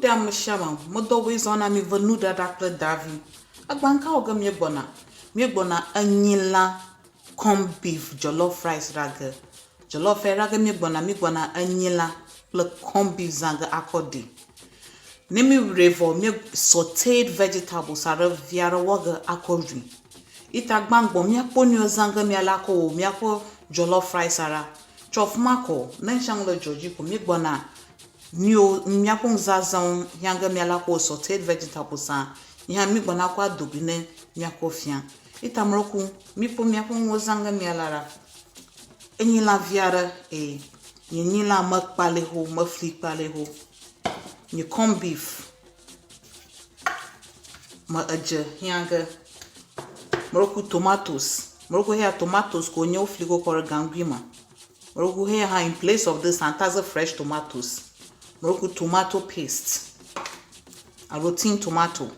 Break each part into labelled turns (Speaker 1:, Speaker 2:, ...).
Speaker 1: Good day ame sia ame, medɔ woe zɔ na mi ve nuɖaɖa kple davi. Egba ŋka wɔ ge míegbɔna? Míegbɔna enyilã corn beef jollof rice ɖa ge. Jollof ya ɖa ge míegbɔna, míegbɔna enyilã kple corn beef zã ge akɔ ɖi. Ne míwlɔe vɔ, mí sauteed vegetables aɖe vi aɖe wɔ ge akɔ ɖui. Ita gbãgbɔ míakpɔ nuyiwo zã ge míale akɔ wɔ míaƒe jollof rice ɖa. Tsɔ fima kɔ, ne ŋshiaŋu le dzɔ dzi ko míegbɔna Míwo míaƒe nuzazãwo hiã ge míala kɔ sauteed vegetables hã yi hã mígbɔna kɔ ado gui ne míakɔ fia. Ita mlɔku míkpɔ míaƒe nuwo zã ge míala ɖa. Enyi lã vi aɖe eye nye nyi lã mekpali ho mefli kpali ho. Nye corn beef me edze hiã ge. Mlɔku tomatoes mlɔku heya tomatoes ko nye wofli kɔ kɔ ɖe gaŋgui me. Mlɔku heya hã in place of this antaze fresh tomatoes. Mlɔku tomato paste alo tin tomato.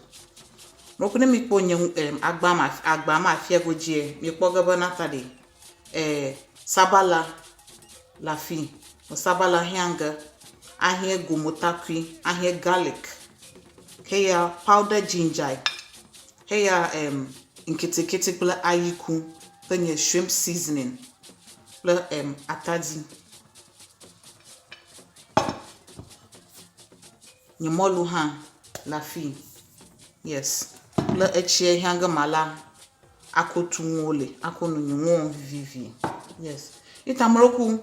Speaker 1: Mlɔku ne mikpɔ nye em agba ma agba ma afia godzie mikpɔ ge be nata ɖe e sabala le afi. Sabala hiã ge ahiã gomotakui, ahiã garlic, heya powder ginger, heya em ŋketekete kple ayiku kple nye shrimp seasoning kple em atadi. Nye mɔlu hã le afi. Yes. Kple etsia hiã ge mala ako tu ŋuwo le ako no nye ŋuwo vivivi. Yes. Ita mlɔku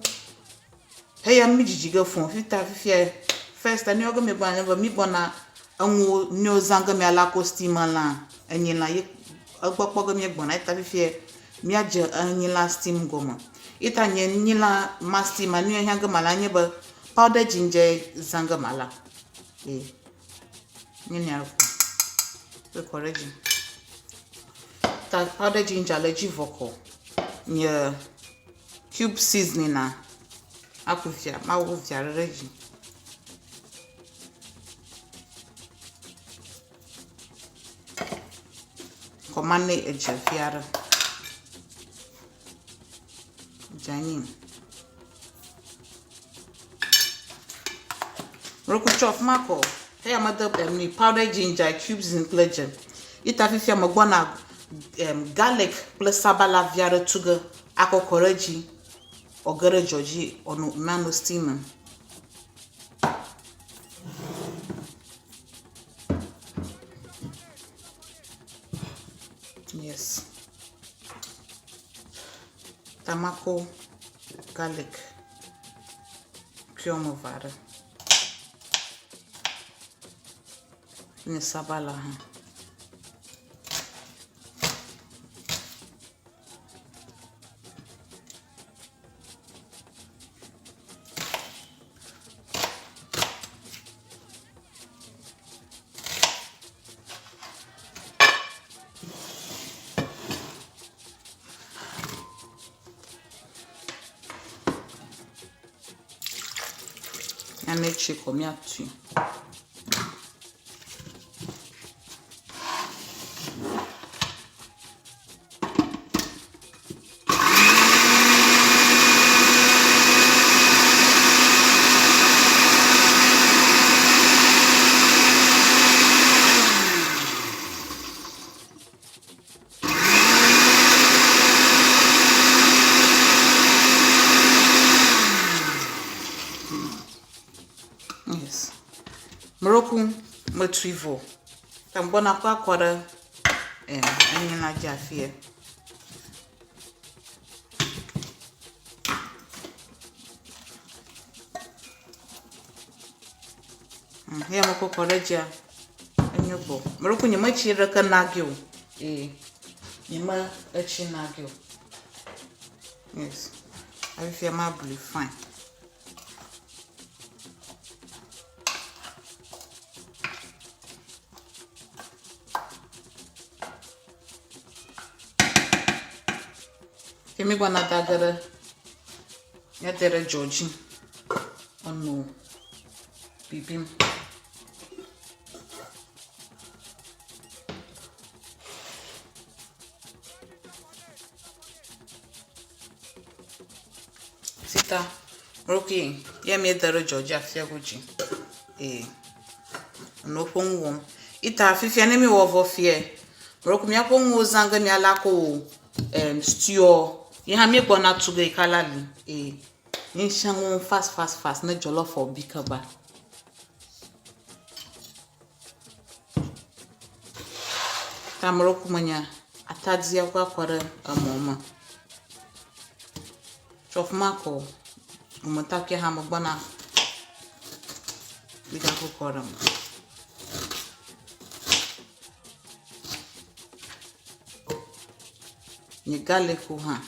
Speaker 1: heya mi dzidzi ge fũ fita fifia first enu yɔ ge mi gbɔna nye be mi gbɔna enuwo nuyiwo zã ge miala ako steam elã enyi lã ye egbɔ kpɔ ge mi gbɔna ita fifia miadze enyilã steam gɔme. Ita nye nyilã ma steam nu hiã ge mala nye be powder ginger zã ge mala. Ye nye mia kɔ kɔ ɖe dzi. Ta powder ginger le dzi vɔ kɔ. Nye cube seasoning a aku via mawu via ɖe ɖe dzi. Kɔ ma ne edze vi aɖe. Dze anyi. Roku tsɔ fi ma kɔ. Eya mede em powder ginger cubes kple dze. Ita fifia megbɔna em garlic kple sabala vi aɖe tu ge akɔ kɔ ɖe edzi. Wòage ɖe dzo dzi wòano nano steam. Yes. Tamako garlic kple woame eve aɖe. Nye sabala hã. Ame tsi ko míatui. Yes. Mlɔku metui vɔ. Ta ŋgbɔna kɔ akɔ ɖe Enyi la dzi afia. Eya mekɔ kɔ ɖe dzia, enyo gbɔ. Meɖo nye metsi ɖeke na ge o. Ee, nye me etsi na ge o. Yes. Afia ma bli fine. Ke mígbɔna da ge ɖe míade ɖe dzo dzi eno bibim. Sita, ok, ye míede ɖe dzo dzi afia godzi. Ee. Enɔ woƒe nu wɔm. Ita fifia ne míewɔ vɔ fiɛ, meɖo míaƒe nuwo zã ge míala ko em stew ye hã míegbɔna tu ge yi ka la li. Ee, míesia nuwo fast fast fast ne jollof bi kaba. Ta ame ɖewo menye atadia kɔ akɔ ɖe emɔ me. Tsɔ fi ma kɔ gumetakui hã megbɔna migakɔ kɔ ɖe eme. Nye galikwo hã.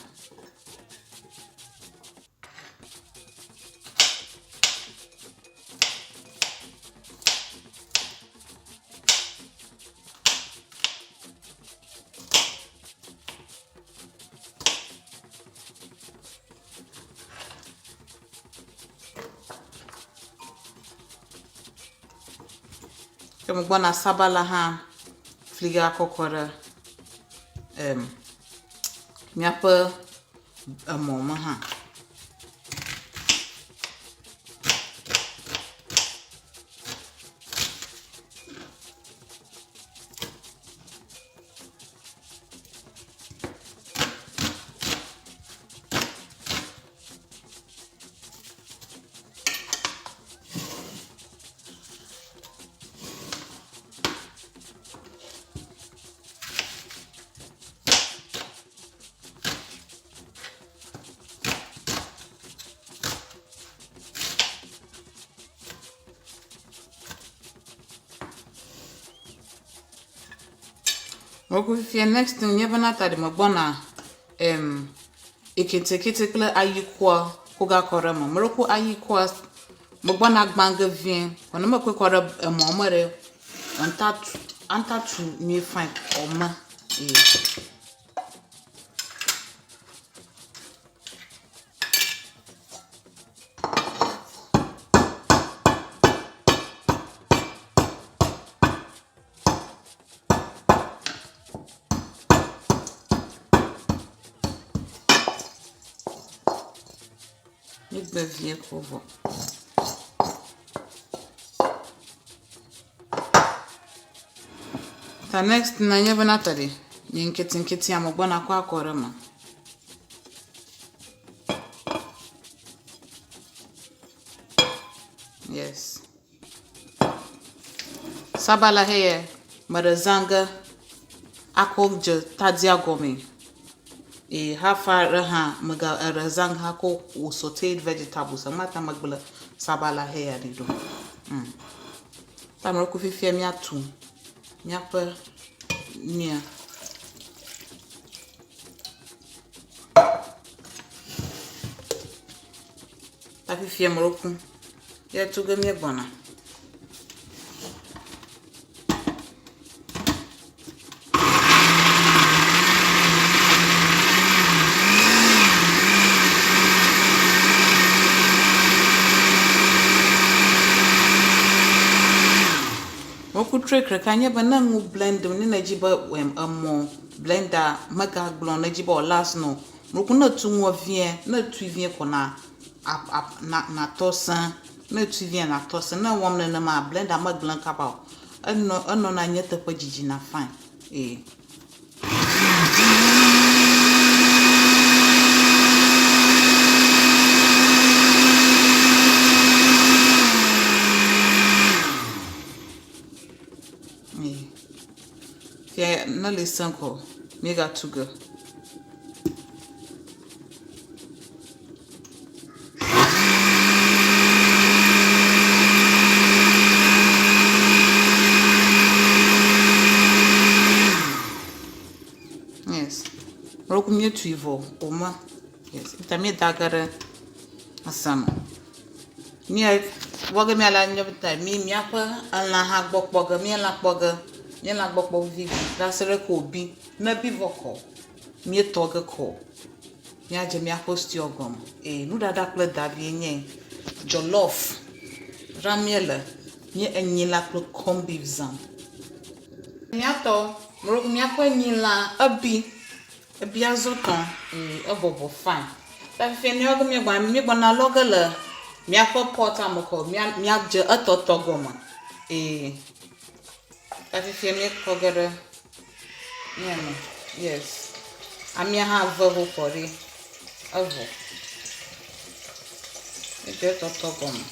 Speaker 1: Ke megbɔna sabala hã fli ge akɔ kɔ ɖe em míaƒe emɔ me hã. Meku fifia next thing nye bena ta ɖe megbɔna em eketekete kple ayikua ko gakɔ ɖe eme. Meɖo ku ayikua megbɔna gbã ge vie. Vɔ ne mekɔe kɔ ɖe emɔ me ɖe anta tu anta tu nyuie fine ɔme ee. Mígbe vie ko vɔ. Ta next na nye bena ta ɖe nye ŋketeŋketea megbɔna kɔ akɔ ɖe eme. Yes. Sabala heye meɖe zã ge akɔ dze tadia gɔmee. Eye hafi aɖe hã mega eɖe zã ge akɔ wɔ sauteed vegetables. Ema ta megble sabala heya ɖi ɖo. Mm. Ta meɖo fifia míatu míaƒe nua. Ta fifia meɖo ku ye tu ge míegbɔna. Woku trick ɖeka nye be ne ŋu blend ne nedzi be emɔ blender megagblɔ ne edzi be wòalast nɔ Nuku ne etu nua vie, ne etui vie ko na na natɔ sẽ. Ne etui vie natɔ sẽ. Ne ewɔm nenema blender megblẽ kaba o. Enɔ enɔna anyi eteƒe dzidzina fine. Ee. Ee. Ke ne li sẽ ko míegatu ge. Yes. Roku míetui vɔ wòme. Yes. Ta míeda ge ɖe ese me. Mía wɔ ge míala nye ta mí míaƒe elã hã gbɔ kpɔ ge. Míelã kpɔ ge. Míelã gbɔ kpɔ vivi va se ɖe ke wòbi. Ne ebi vɔ kɔ, míetɔ ge kɔ. Míadze míaƒe stew gɔme. Eye nuɖaɖa kple davie nye jollof ɖam míele. Nye enyilã kple corn beef zãm. Míatɔ míaƒe nyilã ebi. Ebia zɔ tɔ eye ebɔbɔ fine. Ta fifia míawo ke míegbɔna míegbɔna lɔ ge le míaƒe pot me kɔ míadze etɔtɔ gɔme. Ee. Ta fifia míekɔ ge ɖe mía me. Yes. Amia hã ve ho kɔ ɖi. Evɔ. Míedze etɔtɔ gɔme.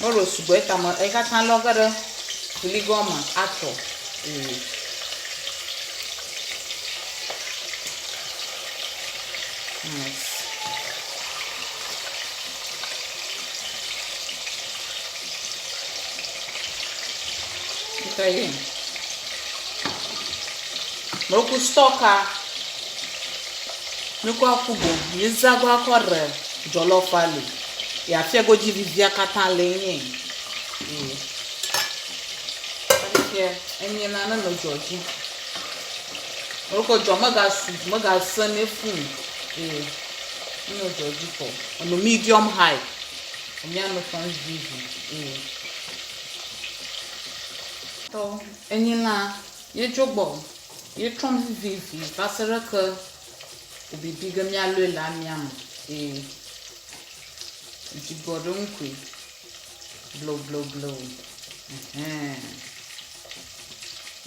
Speaker 1: Meɖo sugbɔ eta me eyi katã lɔ ge ɖe fligoa me atɔ. Ee. Yes. Ŋutɔ ye. Meku stɔka. Mekɔ aku go. Míezã go akɔ ɖe jɔlɔfa li. Ya afia godzi vivia katã le nye. Ee. Fifia enye nane nɔ dzɔ dzi. Mekɔ dzɔ megasu megasẽ nɛ fũu o. Ee. Enɔ dzɔ dzi kɔ. Enɔ medium high. Míanɔ tɔm vivi. Ee. Tɔ enyi lã ye dzo gbɔ ye trɔm vivivi va se ɖe ke wòbibi ge míalɔe le amia me. Ee. Dzigbɔ ɖe ŋu koe. Blobloblo. Ɛhɛn.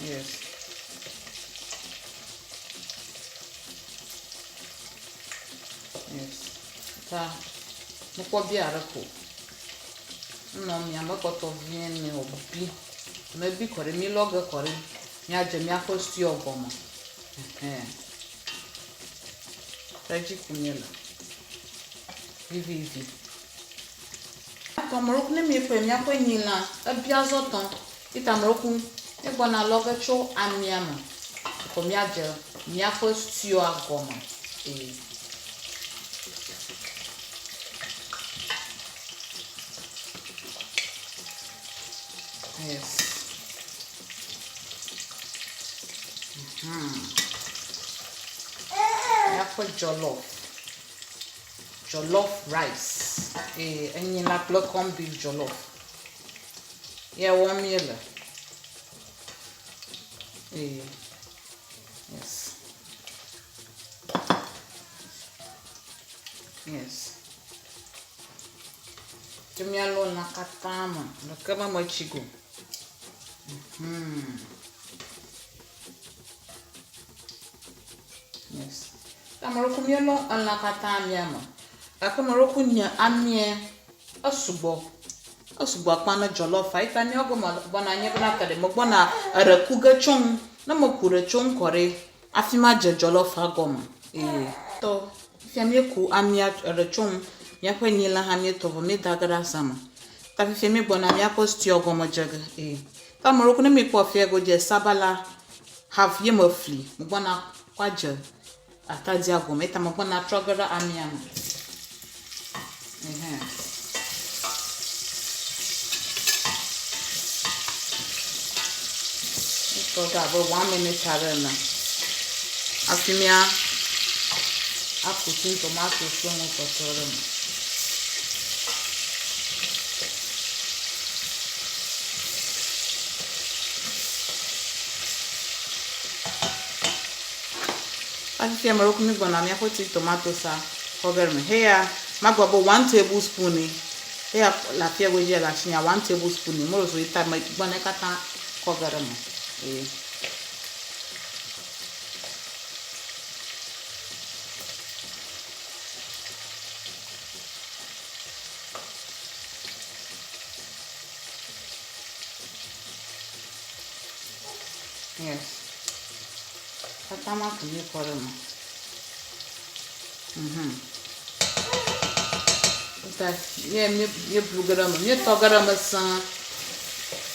Speaker 1: Yes. Yes. Ta mekpɔ bia ɖe ko. Enɔ mia me kpɔtɔ vie ne wòbi. Ne ebi kɔ ɖi, mílɔ ge kɔ ɖi míadze míaƒe stew gɔme. Ɛhɛn. Edzi kum míele. Vivivi. Tɔmlɔku ne míekpɔe míaƒe nyilã ebia zɔtɔ ye tamlɔku míegbɔna lɔ ge tso amia me ko míadze míaƒe stew-a gɔme. Ee. Yes. Mhm. Míaƒe jollof. Jollof rice eye enyi la kple corn beef jollof ye wɔm míele. Eye yes. Yes. Tso míalɔ lã katã me ɖeke me metsi go. Mhm. Yes. Ame ɖe ku míelɔ elã katã mía me. Gake ame ɖe ku nye amia esugbɔ. Esugbɔ akpa ne jollof eyi ta míawo gome gbɔna nye bena ke ɖe megbɔna eɖe ku ge tso ŋu. Ne meku ɖe tso ŋu kɔ ɖe hafi madze jollof-a gɔme. Ee. Tɔ fifia míeku amia eɖe tso ŋu. Míaƒe nyilã hã míetɔ vɔ míeda ge ɖe azã me. Ta fifia míegbɔna míaƒe stew-a gɔme dze ge. Ee. Ta ame ɖe ku ne míekpɔ afia godzi sabala half ye mefli. Megbɔna kɔ adze atadia gɔme eya ta megbɔna trɔ ge ɖe amia me. Ɛhɛn. Etɔ ɖe abe one minute aɖe ene hafi mía aku tin tomato kple nu kpɔtɔe ɖe eme. Fifia ame ɖewo mi gbɔna míaƒe tin tomatoes-a kɔ ge ɖe eme. Heya magblɔ be one table spoon ye. Heya le afia godzi le asinya one table spoon ye. Mele zɔ ta megbɔna katã kɔ ge ɖe eme. Ee. Yes. Katã ma ke míekɔ ɖe eme. Mhm. Ta ye míeblu ge ɖe eme. Míetɔ ge ɖe eme sẽe.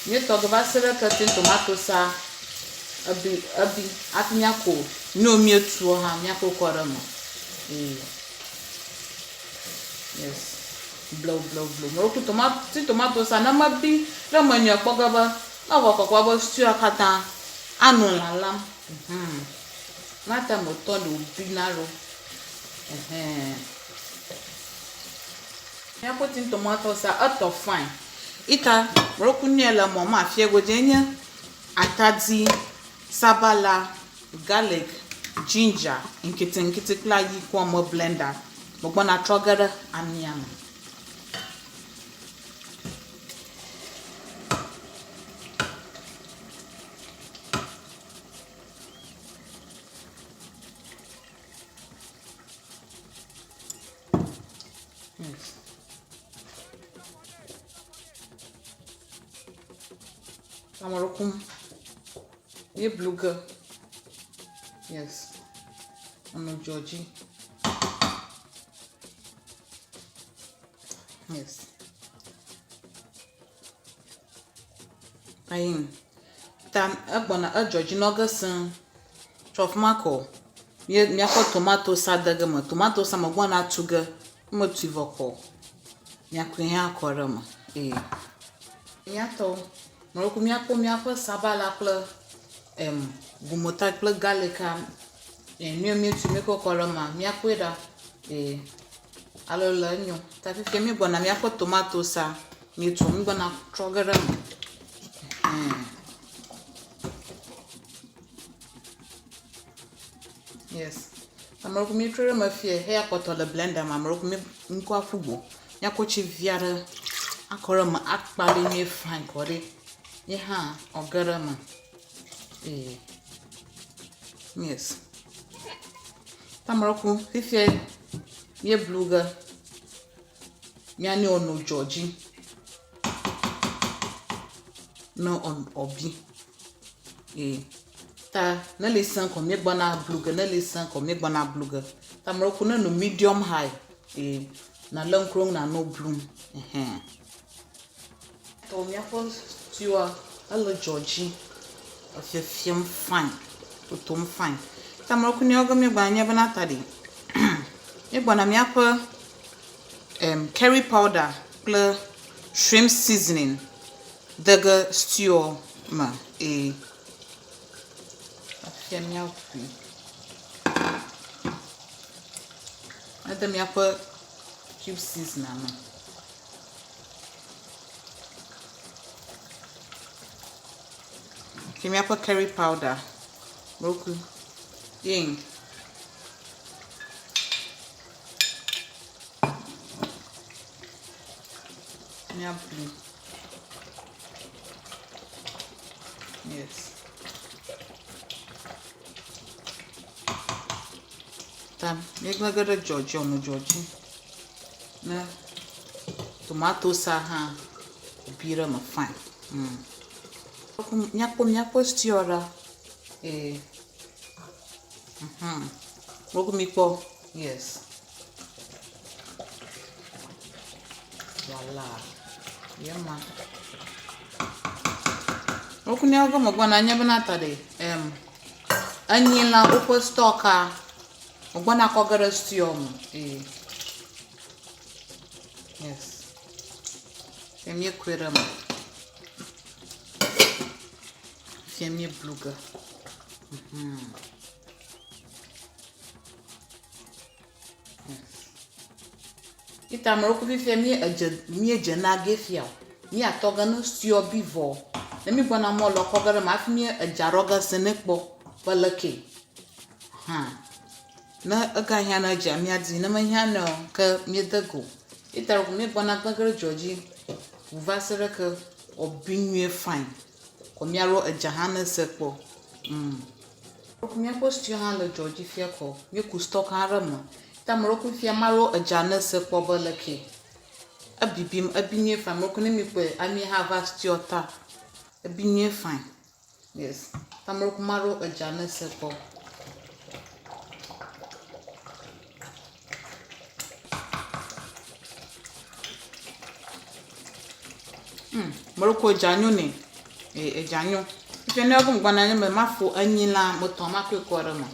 Speaker 1: Míetɔ ge va se ɖe ke tin tomatosia ebi ebi hafi míako nu yiwo míetua hã míako kɔ ɖe eme. Ee. Yes. Blewu blewu blewu. Meɖo tomato tin tomatosia ne mebi ɖe eme nyuie kpɔ ge be ne evɔ kɔkɔ be stew-a katã anɔ lalam. Mhm. Mate ŋu tɔ ɖe wòbina ɖo. Ɛhɛn. Míaƒe tin tomatosia etɔ fine. Ita meɖo nu ya le mɔ ma afia godzi enye atadi, sabala, garlic, ginger ŋkitiŋkiti kple ayikua me blenda. Megbɔna trɔ ge ɖe amia me. Ame ɖe kum. Míeblu ge. Yes. Enu dzɔ dzi. Yes. Ayi. Ta egbɔna edzɔ dzi nɔ ge sẽe. Tsɔ fi ma kɔ. Míe míaƒe tomatosi de ge eme. Tomatosia megbɔna tu ge. Ne metui vɔ kɔ, míakɔe hã kɔ ɖe eme eye míatɔ mɔlɔku míakpɔ míaƒe sabala kple em gumota kple galika nu ye míetu míekɔ kɔ ɖe emea míakpɔe ɖa eye ale le enyo. Ta fifia míegbɔna míaƒe tomatosia míetu míegbɔna trɔ ge ɖe eme. Ɛhɛn. Yes. Ame ɖe míetrɔ ɖe eme fiɛ eya kpɔtɔ le blender me. Ame ɖe mí ŋkɔ aƒu go. Míakɔ tsi vi aɖe akɔ ɖe eme akpa ɖi nyuie fine kɔ ɖi. Ye hã wòage ɖe eme. Ee. Yes. Ame ɖe ku fifiɛ míeblu ge. Míanɛ wòano dzɔ dzi ne wòabi. Ee. Ta ne li sẽ kɔ míegbɔna blu ge, ne li sẽ kɔ míegbɔna blu ge. Ta ame ɖewo ko ne no medium high ee nalé ŋku ɖe eŋu nànɔ blum ɛhɛn. Tɔ míaƒe stew-a ele dzɔ dzi efiefiem fine, totom fine. Ta ame ɖewo ko míawo ge míegbɔna nye bena ta ɖi míegbɔna míaƒe em curry powder kple shrimp seasoning de ge stew-a me ee. Afia míaƒui. Ede míaƒe cube seasoning me. Ke míaƒe curry powder roku ye míaƒui. Yes. Ta míegblẽ ge ɖe dzɔdzɔ me dzɔ dzi ne tomatosia hã bi ɖe eme fine. Mm. Míakpɔ míaƒe stew ɖa. Ee. Mhm. Woku mikpɔ. Yes. Voila. Ye ma. Woku míawo gɔme gbɔna nye bena ta ɖe em enyilã woƒe stɔka wogbɔna kɔ ge ɖe stew me. Ee. Yes. Ke míekɔe ɖe eme. Fia míeblu ge. Mhm. Ita ame ɖewo fifia mí edze míedze na ge fia o. Míatɔ ge ne stew bi vɔ. Ne mígbɔna mɔlua kɔ ge ɖe eme hafi mí edzea ɖɔ ge se ne kpɔ be lekee hã. Ne egahiã ne edzea míadi ne mehiã nɛ o ke míede go. Ita míegbɔna gbe ge ɖe dzoa dzi va se ɖe ke wòbi nyuie fine. Kɔ míaɖo edza hã ne se kpɔ. Mm. Míaƒe stew hã le dzo dzi fia kɔ. Míeku stock hã ɖe eme. Ta ame ɖokui fia maɖo edza ne se kpɔ be leke. Ebibim, ebi nyuie fine. Ame ɖokui ne míkpɔe, ami hã va stew ta. Ebi nyuie fine. Yes. Ta ame ɖokui maɖo edza ne se kpɔ. Mm, ame ɖokui edza nyo nɛ. Ee, edza nyo. Fifia ne egɔme gbɔna nye me mafo enyilã metɔ makɔe kɔ ɖe eme.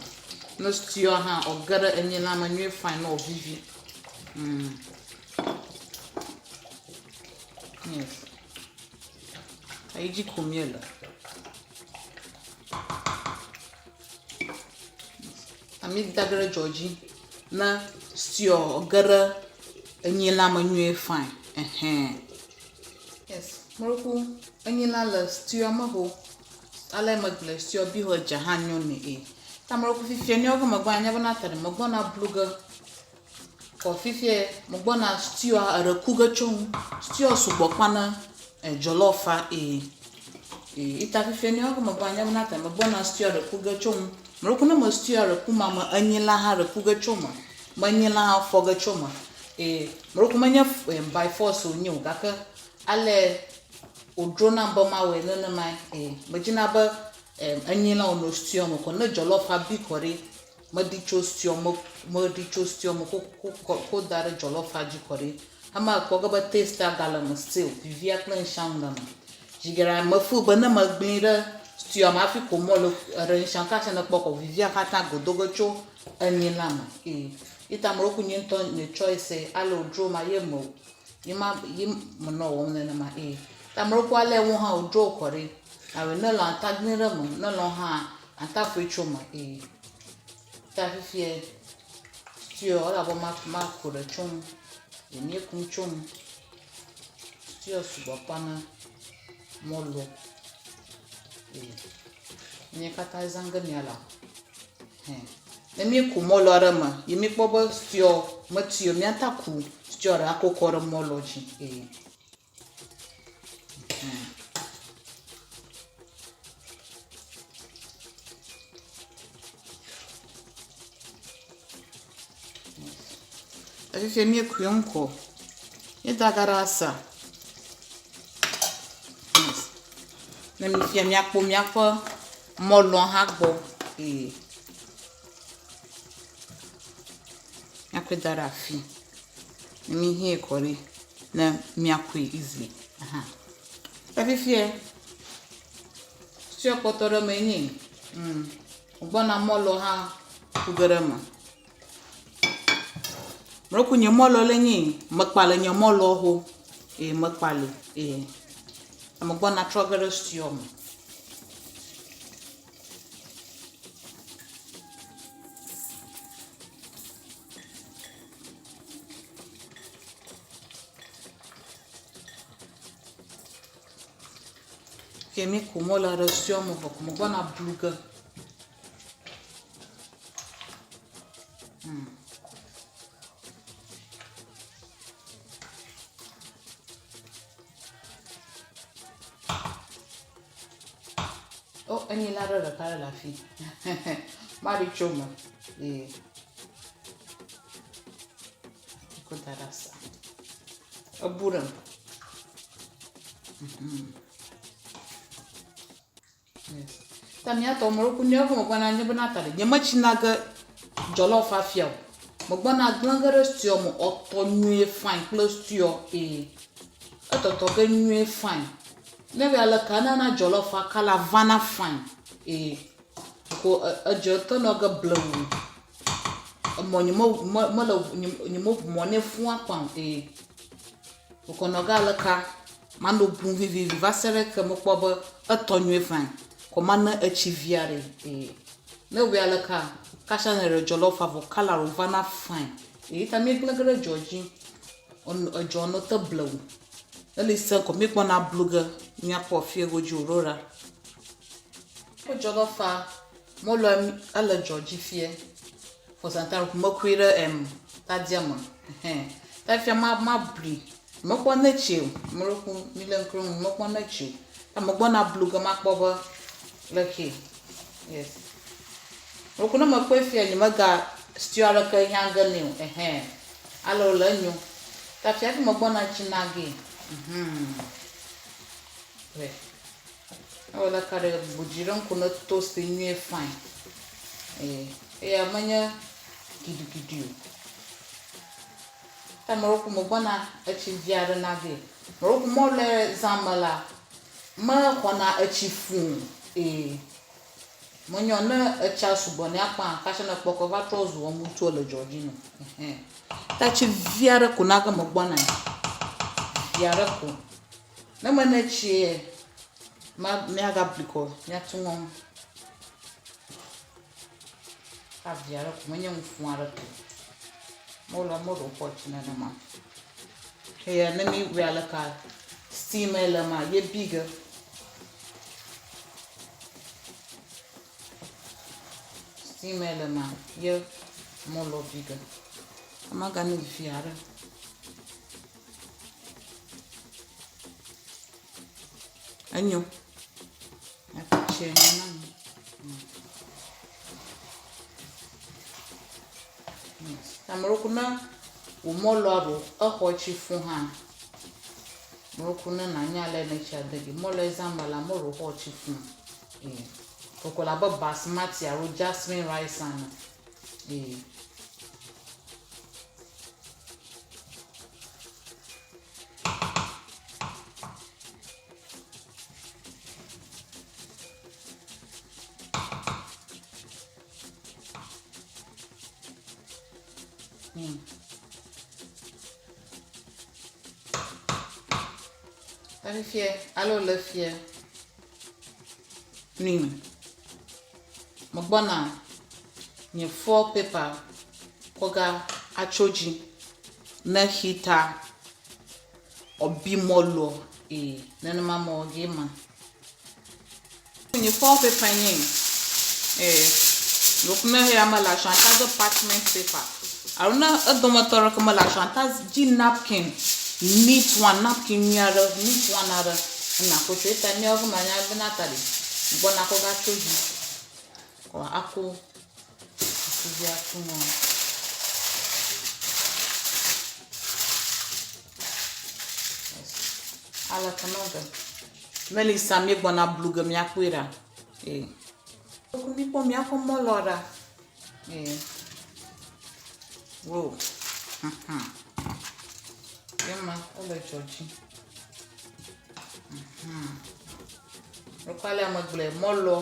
Speaker 1: Ne stew hã wòge ɖe enyilã me nyuie fine ne wòvivi. Mm. Yes. Eyi dzi ko míele. Ami da ge ɖe dzo dzi ne stew ge ɖe enyilã me nyuie fine. Ɛhɛn. Yes, mɔlũku enyilã le stew me xoxo. Ale megblɔe stew bi xɔ dze hã nyo nɛ e. Ta mɔlũku fifia míawo ƒe megbɔna anya bena ta ɖe megbɔna blu ge. Kɔ fifia megbɔna stew eɖe ku ge tso ŋu. Stew sugbɔ kpa ne jollof e. E ita fifia míawo ƒe megbɔna anya bena ta megbɔna stew ɖe ku ge tso ŋu. Mɔlũku ne me stew ɖe ku ma me enyilã hã ɖe ku ge tso eme. Menyilã hã fɔ ge tso eme. E mɔlũku menye by force wònye o gake ale. wòdzronam be mawɔe nenemae. Ee, medzina be enyi la wònɔ stew me ko ne jollof-a bi kɔ ɖi, meɖi tso stew me, meɖi tso stew me ko ko ko da ɖe jollof-a dzi kɔ ɖi. Ema ekpɔ ge be taste-a gale eme still, vivia kple ŋshiaŋu le eme. Zi geɖea me feel be ne megblẽe ɖe stew-a me hafi ko mɔlu ɖe ŋshiaŋu ke hafi nekpɔ kɔ vivia katã godo ge tso enyi la me. Ee, ye ta meɖo ku nye ŋutɔ nye choice ale wòdzro ma ye me ye ma ye menɔ wɔm nenema. Ee, ta meɖo ku ale wò hã wòdzro wò kɔ ɖi. Awɔe ne lɔ ata gblẽ ɖe eme, ne lɔ hã ata ƒoe tso eme. Ee, ta fifiɛ stew elabe ma maku ɖe tso ŋu. Ye míekum tso ŋu. Stew sugbɔ kpa na mɔlua. Ee, mía katã zã ge míala. Hɛ. Ne míeku mɔlua ɖe eme ye míekpɔ be stew metui o, míata ku stew ɖe akɔ kɔ ɖe mɔlua dzi. Ee. Efifia míekui ŋkɔ. Míeda ga ɖe asa. Ne míefia míakpɔ míaƒe mɔlua hã gbɔ eye míakɔe da ɖe afi. Ne míhee kɔ ɖi ne míakɔe easily. Aha. Efifia stew kpɔtɔ ɖe eme nye gbɔna mɔlua hã ku ge ɖe eme. Meku nye mɔlua le nyi mekpa le nye mɔlua xo eye mekpa li eye ame gbɔna trɔ ge ɖe stew me. Ke míku mɔlua ɖe stew me vɔ ko megbɔna blu ge. O, enyi la ɖe ɖeka ɖe le afi. Maɖi tso me. Ee. Ko da ɖe asa. Ebu ɖem. Ta mía tɔ meɖo ku nye megbɔna nye bena ta ɖe nye metsina ge jollof afia o. Megbɔna gblẽ ge ɖe stew me ɔtɔ nyuie fine kple stew ee. Etɔtɔ ge nyuie fine. Ne wɔ aleke enana jollof kala vana fine ee. Ko edze tenɔ ge blewu. Emɔ nye me mele nye meʋu mɔ nɛ fũu akpa o ee. Wokɔnɔ ge aleka manɔ bum vivivi va se ɖe ke mekpɔ be etɔ nyuie fine ko mane etsi vi aɖe ee. Ne ewɔe aleka kasha ne ɖe jollof vɔ kala wòvana fine. Eyi ta míegblẽ ge ɖe dzo dzi edzɔ nɔ te blewu. Eli sẽ ko míekpɔna blu ge míakpɔ fie godzi wòɖo ɖa. Wo jollofa mɔlua ele dzo dzi fie. For some time mekui ɖe em tadia me. Ɛhɛn. Ta fia ma mablui. Mekpɔ ne tsi o. Meɖo mi le ŋku ŋu mekpɔ ne tsi o. Ta megbɔna blu ge makpɔ be leke. Yes. Meku ne mekpɔe fia nye mega stew aɖeke hiã ge nɛ o. Ɛhɛn. Ale wòle enyo. Ta fia hafi megbɔna tsi na gee. Mhm. Wɛ. Ewɔ leke ɖe budzi ɖe ŋku ne toast nyuie fine. Ee, eya menye gidigidi o. Ta meɖo megbɔna etsi vi aɖe na gee. Meɖo mɔ le zã me la, mexɔna etsi fũu o. Ee, menyɔ ne etsia sugbɔ nɛ akpa kashe ne kpɔ ke va trɔ zu wɔmutsuwo le dzɔ dzi nɔ. Ɛhɛn. Ta tsi vi aɖe ko na ge megbɔna. Vi aɖe ko. Ne mene tsie, ma míagabli kɔ míatu ŋɔ. Avi aɖe ko menye nu fũ aɖeke o. Mɔlua meɖo xɔ tsi nenema. Eya ne míwɔe aleka steam le ema ye bi ge. Steam le ema ye mɔlua bi ge. Maganu vi aɖe. Enyo. Míaƒe tsia nyo na mí. Ame ɖewo ne wò mɔlua ɖo exɔ tsi fũ hã, Mɔluku ne nanya ale ne tsia de dzi. Mɔlua zã me la, mɔlu xɔ tsi fũ. Ee. Kɔkɔ le abe basmati alo jasmine rice ene. Ee. Fifia alo le fia nui me. Megbɔna nye foil paper kɔ ga atso dzi ne xita ɔbi mɔluɔ ee nenema mewɔ gee ma. Nye foil paper nye ee ne eya mele asi ata ge parchment paper alo ne edometɔ ɖeke mele asi ata dzi napkin neat one napkin nyui aɖe neat one aɖe ne nakɔ tso eta míawo ke manya be na ta ɖi gbɔna kɔ va tso dzi kɔ ako ŋkuvi aku nɔ. Aleke nɔ ge. Melissa míegbɔna blu ge míakpɔe ɖa. Ee. Míkpɔ míaƒe mɔlɔ ɖa. Ee. Wow. Mhm. Ye ma ele dzɔ dzi. Mhm. Wokɔ ale ame gblɔe mɔlɔ,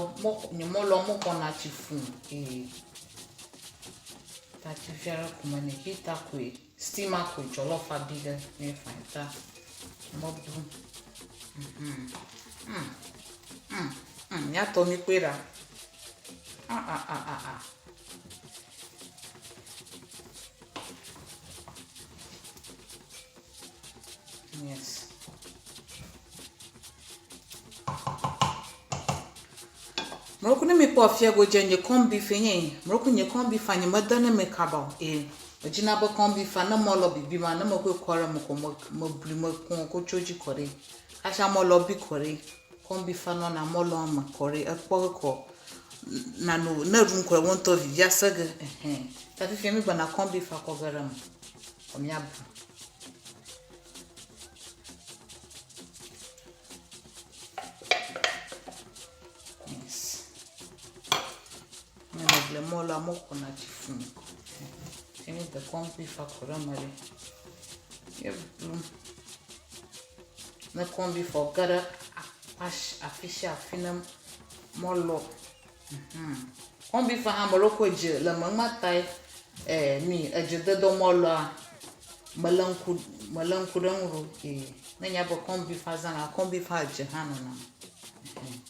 Speaker 1: nye mɔlɔ mexɔna tsi fũ. Ee. Ta tsi vi aɖe ko me nɛ. Heater koe. Steamer koe jollof abi ɖe ne fine ta mebu. Mhm. Mm. Mm. Mm. Míatɔ míkpɔe ɖa. Ah ah ah ah ah. Yes. Mrɔku ne mikpɔ afia go dze nye corn beef nye mrɔku nye corn beef nye mede ne me kaba o ee medzina be corn beef ne mɔlɔ bibi ma ne mekɔe kɔ ɖe me ko me meblui mekɔ ko tso dzi kɔ ɖi kasia mɔlɔ bi kɔ ɖi corn beef nɔna mɔlɔ me kɔ ɖi ekpɔ kɔ nano ne ɖu ŋkɔ wo ŋutɔ vivia se ge ehɛn ta fifia mi gbɔna corn beef kɔ ge ɖe me kɔ miabu. Yes. Ne megble mɔlua mexɔna tsi fũ. Ke ne de kɔmpi fa kɔ ɖe eme ɖe, ye blu. Ne kɔmpi fɔ ge ɖe akpa afi sia afi ne mɔlua. Mhm. Kɔmpi fa hã meɖo kɔe dze le me ŋma tae eh mi edze dedo mɔlua mele ŋku mele ŋku ɖe ŋu ɖo. Ee. Ne nya be kɔmpi fa zã la kɔmpi fa dze hã nɔna. Mhm.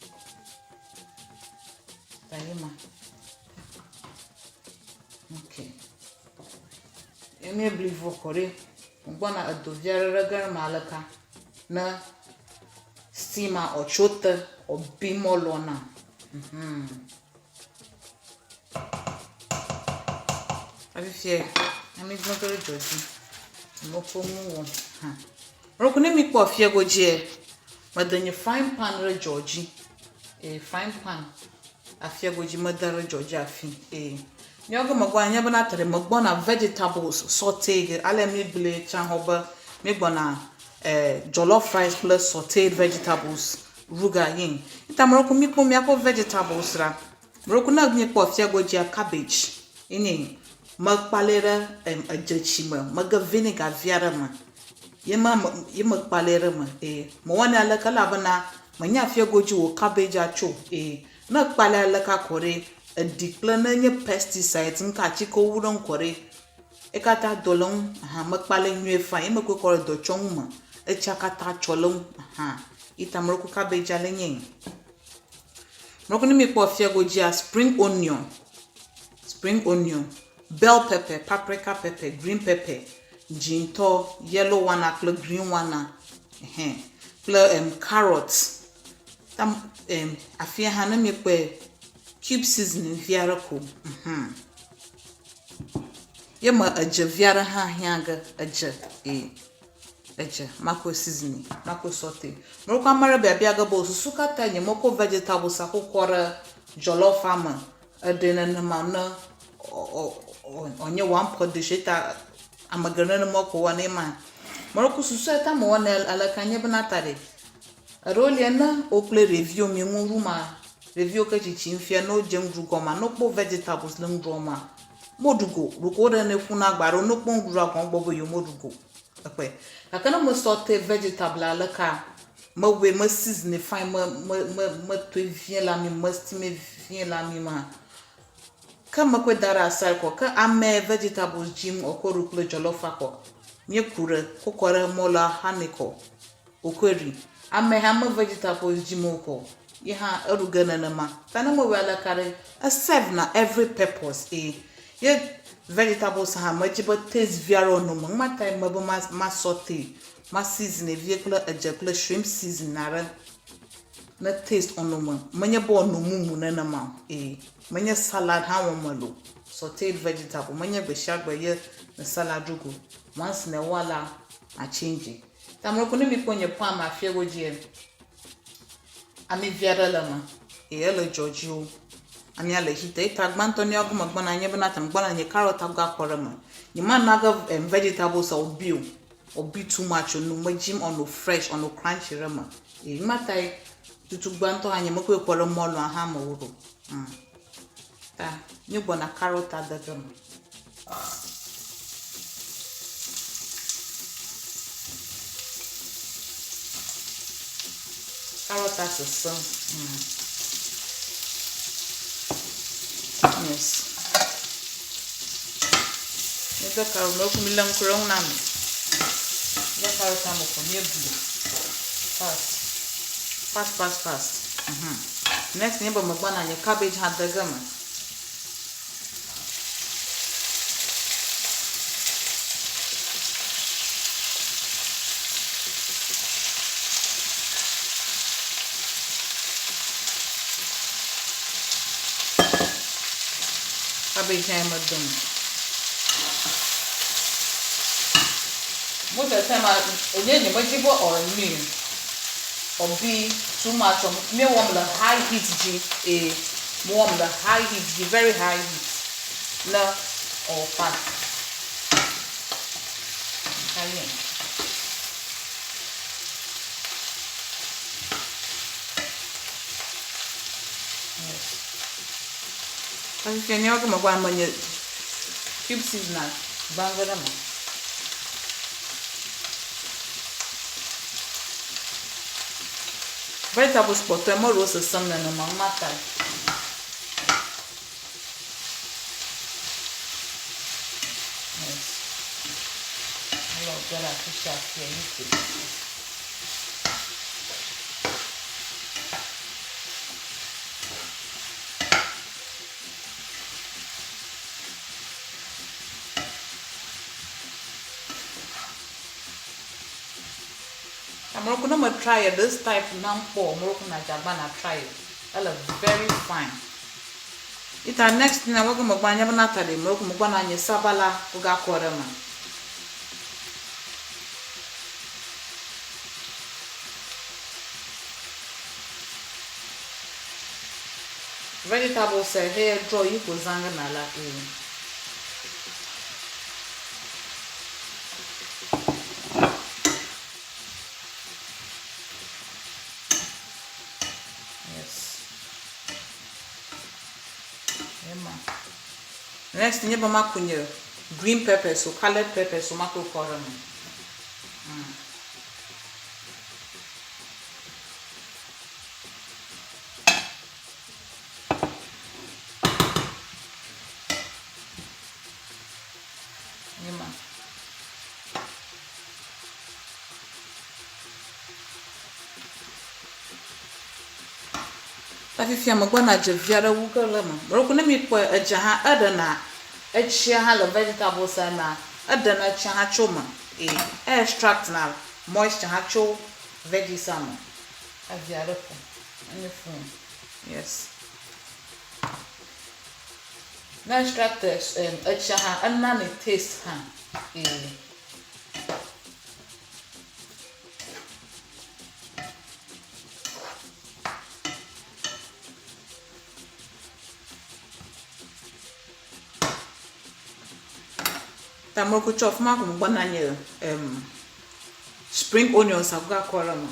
Speaker 1: Ta ye ma. Ok. Ye mi bli vɔ kɔ ɖi. Ŋgbɔna edo vi aɖe ɖe ge ɖe me aleka ne steamer ɔtso te ɔbi mɔlua na. Mhm. Fifia ame gblɔ ge ɖe dzɔ dzi. Meƒo nu wɔ hã. Roku ne mi kpɔ afia go dzie, mede nye frying pan ɖe dzɔ dzi. Ee, frying pan afia go dzi mede ɖe dzɔ dzi afi. Ee. Míawo ge megbɔna nye bena tre megbɔna vegetables saute ge ale mi gblɔe tsã hɔ be mi gbɔna eh, jollof rice kple sauteed vegetables ruga yin. Ita meɖo mi kpɔ míaƒe vegetables ɖa. Meɖo ne mi kpɔ afia go dzia cabbage yenye mekpalɛ ɖe em edze tsi me mege vinegar vi aɖe me. Ye ma me ye mekpalɛ ɖe me eye mewɔnɛ aleke elabena menya afia go dzi wò cabbage tso eye ne ekpalɛ aleka kɔ ɖe eɖi kple ne nye pesticides ŋka atikewo wu ɖe ŋu kɔ ɖe ekatã do le ŋu hã mekpalɛ nyuie fine ye mekɔe kɔ ɖe dɔtsɔnu me etsia katã tsɔ le ŋu hã yi ta meɖo cabbage ale nye. Meɖo ne mikpɔ afia go dzia spring onion, spring onion, bell pepper, paprika pepper, green pepper, dzintɔ, yellow one kple green one ehɛn kple em carrot. Tam em afia hã ne miekpɔe cube seasoning vi aɖe ko mhm. Ye me edze vi aɖe hã hiã ge edze ee edze makɔe seasoning makɔe saute. Meɖo ame aɖe biabia ge be susu ka tae nyemekɔ vegetables kɔ kɔ ɖe jollof me eɖe nenema ne ɔ ɔ ɔ nye one pot dish eta ame geɖe nenema ko wɔnɛ ma. Meɖo ku susu ya ta mewɔnɛ aleke nye bena ta ɖe. Eɖewo lia ne wo kple ɖeviwo mi ŋu ɖu ma, ɖeviwo ke tsitsim fia ne wodze nuɖuɖu gɔmea, ne wokpɔ vegetables le nuɖuɖua mea, moɖu go. Ɖeko woɖenɛ ƒuna agba alo ne wokpɔ nuɖuɖua gɔ̃ wogbɔ be yewomeɖu go o. Ekpɔe. Gake ne mesaute vegetable alekea, mewɔe, me season fine, me me me metɔe vie le ami me, me steam vie le ami mea, ke mekɔe da ɖe aside kɔ. Ke ame vegetables dzim wòkɔ ɖu kple jollof kɔ, míeku ɖe kokɔ ɖe mɔlua xa nɛ kɔ. Wòkɔe ɖui. Ame hã me vegetables dzim wokɔ o, ye hã eɖu ge nenema. Ta ne mewɔe aleka ɖe, e serve na every purpose eye ye vegetables hã medzi be taste vi aɖe wònɔ eme. Numa tae mebe ma ma saute, ma season vie kple edze kple shrimp season aɖe ne taste wònɔ eme. Menye be wònɔ mumu nenema o eye menye salad hã wɔm mele o. Sauteed vegetable menye gbesiagbe ye ne salad ɖu go. Once in a while la, ma change. Tamroko ne mikpɔ nye palm afia go dzia, ami vi aɖe le eme eye ele dzɔ dzi wo. Amia le heat eyi ta gbãtɔ ne yewoa gome gbɔna nye bena tem gbɔna nye carrot ago akɔ ɖe eme. Nye ma na ge em vegetables wòbi o, wòbi too much o. Nu medzim ɔno fresh ɔno crunchy ɖe eme. Eye numa tae tutu gbãtɔ hã nye mekɔe kɔ ɖe mɔlua hã me wo ɖo. Mm. Ta nye gbɔna carrot ade ge me. Carrot sesem. Mm. Yes. Míede carrot me mi lé ŋku ɖe eŋu na mi. Míede carrot me ko míeblu. Fast. Fast, fast, fast. Mhm. Next nye be megbɔna nye cabbage hã de ge me. Cabbage hã me dem. Most of the time, onye nye medzi be ɔnui ɔbi too much. Míewɔm le high heat dzi eye mewɔm le high heat dzi, very high heat ne ɔwɔ fast. Ɖeka ye. Yes. Fifia míawo ke megbe ame nye cube seasoner gbã ge ɖe eme. Vegetables kpɔtɔe meɖewo sesẽm nenema o matae. Yes. Ele wòge ɖe afi sia afi yi koe. Amewo ne me try this type nam kpɔ o, amewo na dzagba na try ele very fine. Ita next thing amewo megba nye be Natalie amewo megba na nye sabala wogakɔ ɖe eme. Vegetables he draw yi ko zã ge na la ee. Yes. Ema. Next nye be maku nye green peppers o colored peppers o makɔ kɔ ɖe eme. Ema. Ta fifia megbɔna dze vi aɖe wu ge le eme. Meɖo ne mikpɔe edze hã eɖena etsia hã le vegetables mea, eɖena etsia hã tso eme eye e extract na moisture hã tso veggies-a me. Evi aɖe ƒo. Enye fũ. Yes. Ne extract etsia hã enanɛ taste hã eye. Ta mekɔ tsɔ afi ma ko megbɔna nye em Spring onions agakɔ ɖe eme.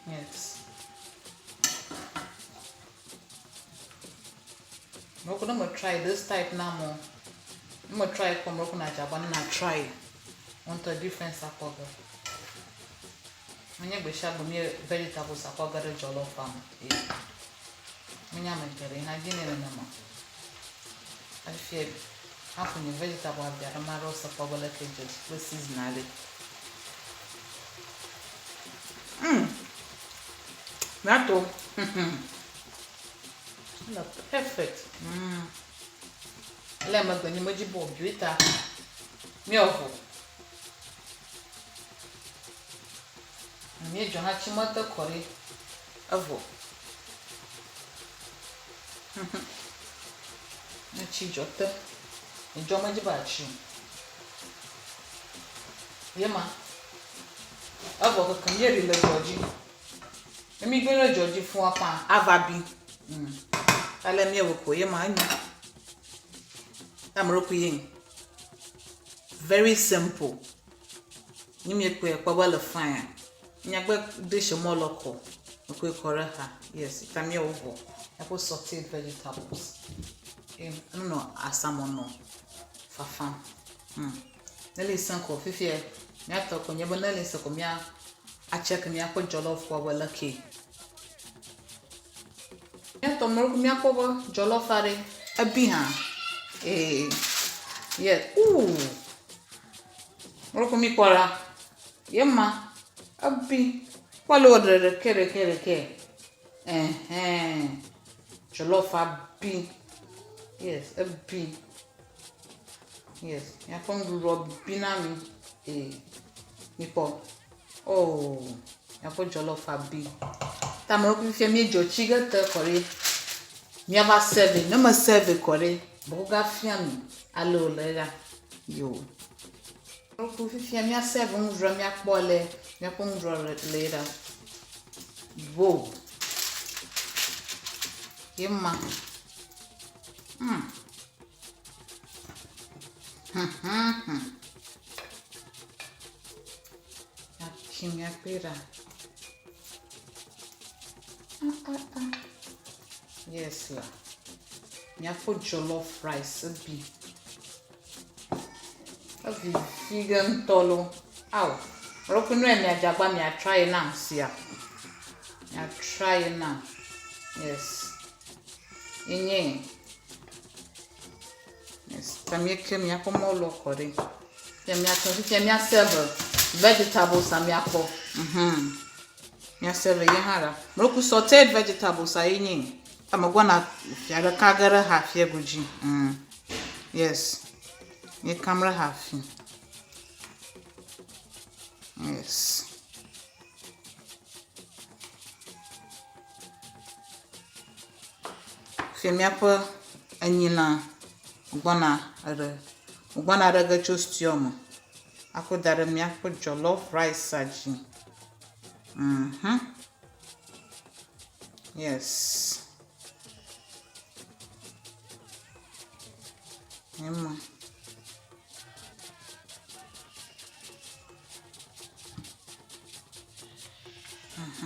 Speaker 1: Yes. Moko no mo try this type na mo. Mo try ko moko na jaba na try. Want a difference akoga. Menye gbe sia gbe mie vegetables akɔ ge ɖe jollof me. Menye ame geɖe hã dzi nɛ nenema. Efie hafi nye vegetable abia ɖe maɖewo se kpɔ be leke dze kple season aɖe. Mm. Míato. Ele perfect. Mm. Ele megbe nye medzi be wòbui ta. Míewɔ. Míedzɔ hã tsi mete kɔ ɖi. Evɔ. Ne tsi dzɔ te. Edzɔ medzi be atsi o. Ye ma. Evɔ keke míeɖi le dzɔ dzi. Ne mígblẽ ɖe dzɔ dzi fũu akpa ava bi. Mm. Ale míewɔ ko ye ma enyo. Ame ɖokui ye. Very simple. Ne miekpɔe kpɔ be ele fine miagbe dish mɔ le kɔ mekɔe kɔ ɖe xa. Yes, ta míawo vɔ. Míaƒe sauteed vegetables. Ye enɔ asamɔ nɔ fafam. Hmm. Ne li sẽ ko fifia míatɔ ko nye be ne li sẽ ko mía acheck míaƒe jollof kpɔ be leke. Míatɔ mɔ míakpɔ be jollof aɖe ebi hã. Ee. Yes. Ooh. Mɔlɔkɔ mi kpɔ la, ye ma ebi kpɔ le wo ɖe ɖeke ɖeke ɖeke. Ɛhɛn. Jollof bi. Yes, ebi. Yes, míaƒe nuɖuɖua bi na mi. Ee, mikpɔ. Oh, míaƒe jollof bi. Ta mɔlɔkɔ fifia míedzo tsi ge te kɔ ɖi. Míava serve. Ne me serve kɔ ɖi, mɔgafia mi ale wòle ɖa. Yo. Mɔlɔkɔ fifia mía serve nuɖuɖua míakpɔ ale míaƒe nuɖuɖua le ɖa. Wow. Ye ma. Míatsi míakpɔe ɖa. Ah, ah, ah. Yes la. Míaƒe jollof rice ebi. Evivi ge ŋutɔ loo. Ao, mɔlɔkɔ nu ya miadze agba mia try nam sia. Mia try nam. Yes. Enye. Yes. Ta míeke míaƒe mɔlua kɔ ɖi. Fifia míatɔ fifia mía serve vegetables a míakpɔ. Mhm. Mía serve ye hã ɖa. Mɔlɔkɔ sauteed vegetables a ye nye. Ame gbɔna fia ɖeka ge ɖe xa fia godzi. Mm. Yes. Míekam ɖe hafi. Yes. Fia míaƒe enyilã gbɔna ɖe gbɔna ɖe ge tso stew me akɔ da ɖe míaƒe jollof rice dzi. Mhm. Yes. Ema.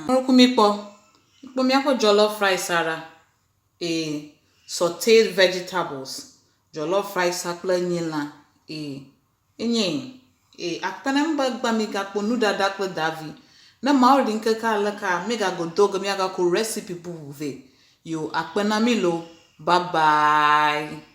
Speaker 1: Mɔlɔku mikpɔ. Mikpɔ míaƒe jollof rice ɖa. Ee, sauteed vegetables. Jollof rice kple nyilã. Ee, enye. Ee, akpe na mi be egbea migakpɔ nuɖaɖa kple Davi. Ne Mawu ɖi ŋkeke aleka, míegago do ge míagako recipe bubu vɛ. Yo, akpe na mi loo. Bye bye.